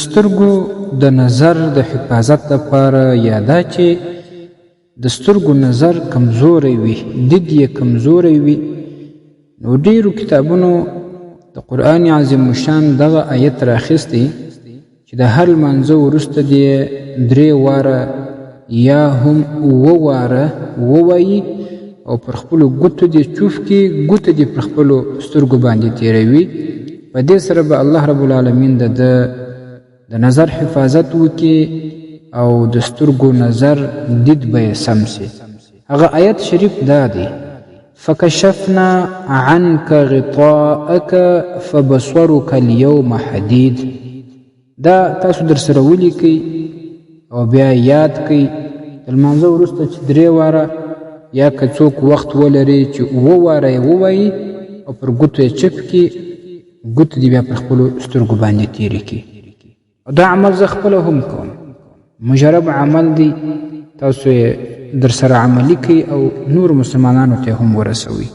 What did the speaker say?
سترګو د نظر د حفاظت لپاره، یا دا چې د سترګو نظر کمزوری وي، دید یې کمزوری وي، نو ډیرو کتابونو د قرآن عظیم الشان دغه آیت راخیستی چې د هر لمانځه وروسته دې درې واره یا هم اووه واره ووایي او پر خپلو ګوتو دې چوف کړي، ګوتې دې پر خپلو سترګو باندې تېروي. په دې سره به الله رب العالمین د ده د نظر حفاظت وکړي او د سترګو نظر دید به یې سم سي. هغه آیت شریف دا دی: فکشفنا عنک غطاءک فبصرک اليوم حدید. دا تاسو در سره ولیکئ او بیا یاد کړئ. د لمانځه وروسته چې درې واره یا که څوک وخت ولري چې اووه واره یې ووایي او پر ګوتو یې چپ کړي، ګوتې دې بیا پر خپلو سترګو باندې تېرې کړي. او دا عمل زه خپله هم کوم، مجرب عمل دی، تاسو یې در سره عملي کړئ او نور مسلمانانو ته هم ورسوئ.